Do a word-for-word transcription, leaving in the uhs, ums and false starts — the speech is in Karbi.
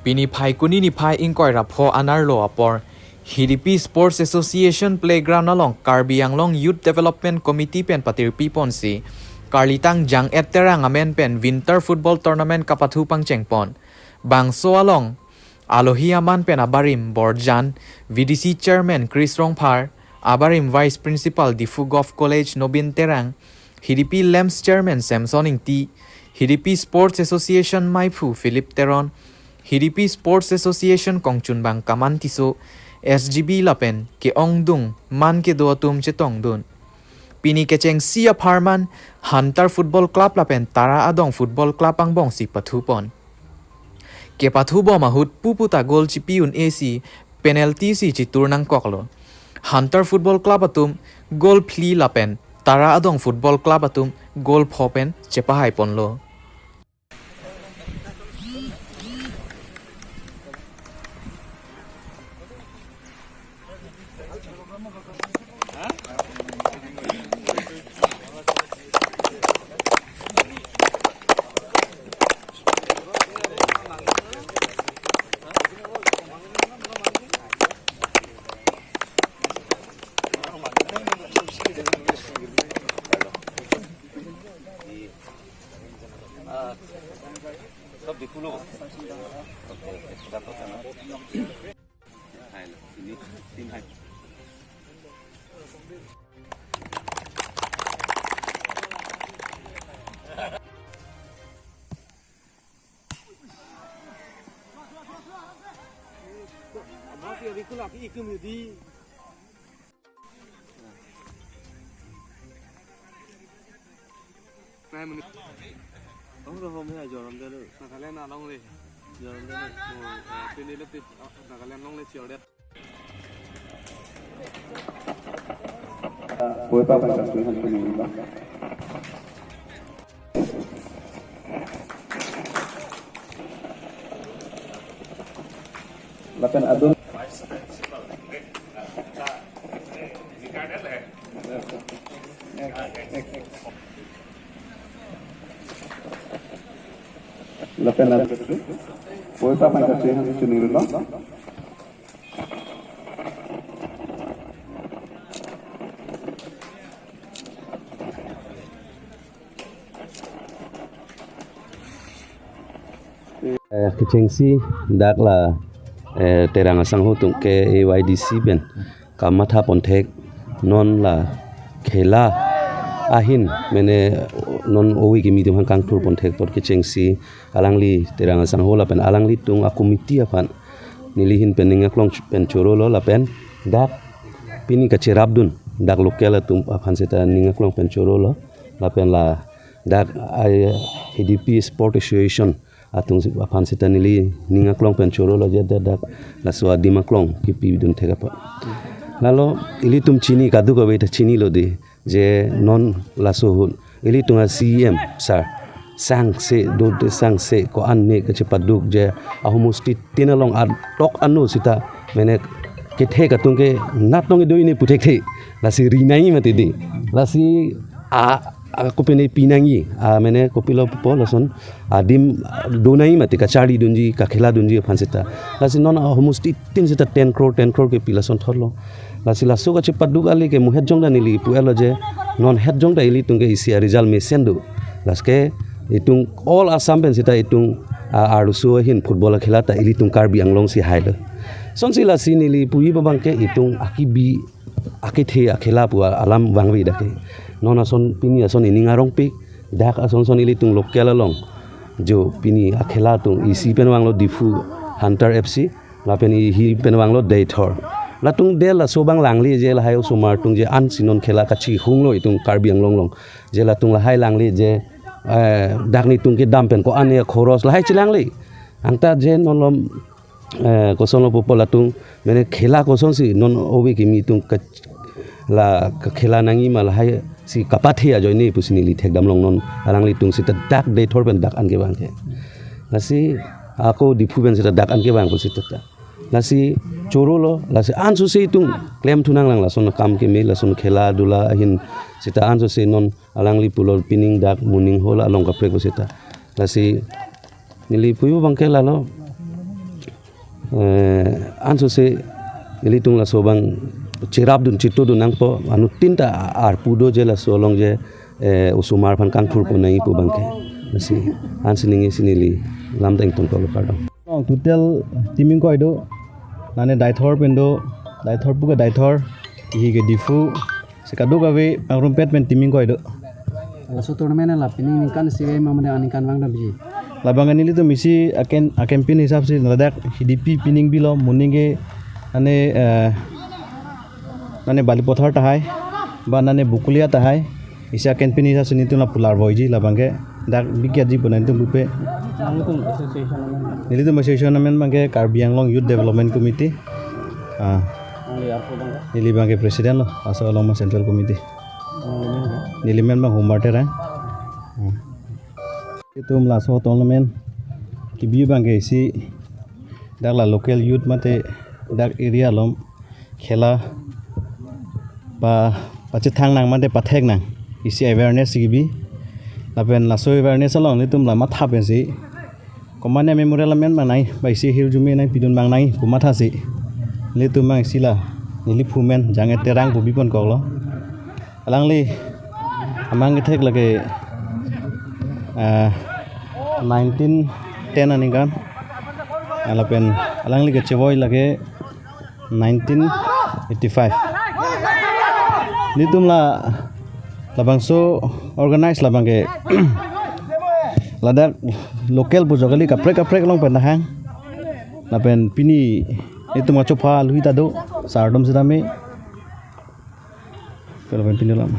Pini Phaikuni niphai ingkoi ra pho anerlo apor, Hidipi Sports Association Playground along Karbi Anglong Youth Development Committee pen patirpi ponsi, Karlitang Jang-et Terang amen pen Winter Football Tournament kapathu pangcheng pon. Bangso along, alohi aman pen abarim Borjan, V D C Chairman Chris Rongphar, abarim Vice Principal Diphu Govt College Nobin Terang, Hidipi LAMPS Chairman Samson Ingti, Hidipi Sports Association Maiphu Philip Teron, Hidipi Sports Association kongchunbang Kaman Tisso, S G B lapen ke-ongdung man kedo atum chetongdun. Pini kechengsi apharman Hunter Football Club lapen Tara Adong Football Club angbongsi pathu pon. Kepathu bom ahut pupu ta goal chipi un-e si penalty si chitur nangkoklo. Hunter Football Club atum goal phli lapen Tara Adong Football Club atum goal pho pen chepahai ponlo. Nai muni. Ong rohom he joram delo. Nagaland along le. Joram delo. Oh, eh, pini le pit, oh, Nagaland along le chior det. Boy pa pa ka tu han pini ba. Lapen adun. Lapen adun. Boy pa pa ka tu han pini ba. Eh, kechengsi dak la, eh, Terang asangho atum ke A Y D C pen kamatha ponthek non la khela ahin mene non ove kimi atum aphan kangthur ponthek apot kechengsi alangli Terang asangho lapen alanglitum a-committee aphan neli ahin pen ning aklong pen chorolo lapen dak pini kacherapdun dak local atum aphan seta ning aklong pen chorolo lapen la dak ai Hidipi Sport Association atum si aphan seta neli ning aklong pen chorolo je dak dak laso adim aklong kipidun thek apot. Lalo ilitum chini kadokave ta chinilo dei je non laso ahut ilitum a-C E M sir sangse dode sangse ko-an ne kachepaduk je ahomosti tin along atok ano seta mene kethek atum ke natong do ini puthekthe lasi rinai mati dei lasi a, a kopine pinangji a mene kopilo pupo lason adim donai mati kacharlidunji kakheladunji aphan seta lasi non ahomosti tin seta ten crore ten crore kepi lason thotlo. Lasi laso kachepaduk ale ke muhet jong ta neli pu-etlo je non het jong ta ilitum ke isi a-result mesen do. Lasi ke itum all Assam pen seta itum a, arloso ahin football akhela ta ilitum Karbi Anglong si hailo. Sonsi lasi neli puji abang ke itum akibi akethe akhela pu alam vangve dak ke. Non ason pini ason ining arongpik dak ason son ilitum local along jo pini akhela atum isi pen vanglo Diphu Hunter F C lapen ihi pen vanglo Deithor. Latum de laso abang langle je lahai osomar atum je ansi non khela kachihunglo itum Karbi Anglong along. Je latum lahai langle je, eh, dak netum kedam pen ko-an ya khoros lahai chelangle. Angta je non lom, eh, kosonlo pupo latum mene khela kosonsi non ove kimi atum ke la kakhela nangji ma lahai si kapathe ajoine pusi neli thekdam long non alanglitum seta dak Deithor pen dak an kevang ke. Lasi ako Diphu pen seta dak an kevang pusi teta. Lasi chorolo, lasi ansose itum klemthu nanglang lason akam keme lason khela dula ahin seta ansose non alangli pulo pining dak moning hall along kaprek seta. Lasi neli puji abang ke lalo Eh, ansose ilitum laso abang cherapdun chitudun nangpo, anuttin ta arpu do je laso along je, eh, osomar aphan kangthurpo nangji pu abangke. Lasi ansi ningje si neli lam ta ingtongtoklo, kardom. Total team ingkoi do, nane Deithor pen do, Deithor puke Deithor, ihi ke Diphu, si kadokave pangrumpet pen team ingkoi do. Laso tournament la pining ningkan isi ma mane aningkanvang damji? Labang nelitum isi aken, aken pin hisap si ladak Hidipi pining bilo, moning ke ane, eh, nane Balipathar tahai, ba nane Bokolia tahai, isi aken pin hisap si nelitum la pular voiji labang ke. Dak bikya ji puna nelitum pupe. Nelitum association amen? Nelitum association amen abangke Karbi Anglong Youth Development Committee. Ah. Neli arpu abangke? Neli abangke president lo, laso along ma central committee. Oh, neli abang? Neli amen abang Humar Terang. Ah. Itum laso tournament kebi abangke isi dak la local youth mate dak area along khela pa, pachethang nang mate pathek nang isi awareness kebi. Lapen laso awareness along nelitum la matha pensi komatne memorial amen abang nangji, ba isi ahirjume nangpidun abang nangji pu matha si nelitum abang isi la neli phu amen Jange Terang pu biponkoklo. Alangli amang kethek lake, ah, nineteen ten aningkan. Ah, lapen alangli kechevoi lake nineteen eighty-five. Nelitum la labangso organize labangke ladak local pu jokali kaprek kaprek along pen tahang. Lapen pini itum kachopha lui ta do, sar atum sitame. Kalau pen pini lam.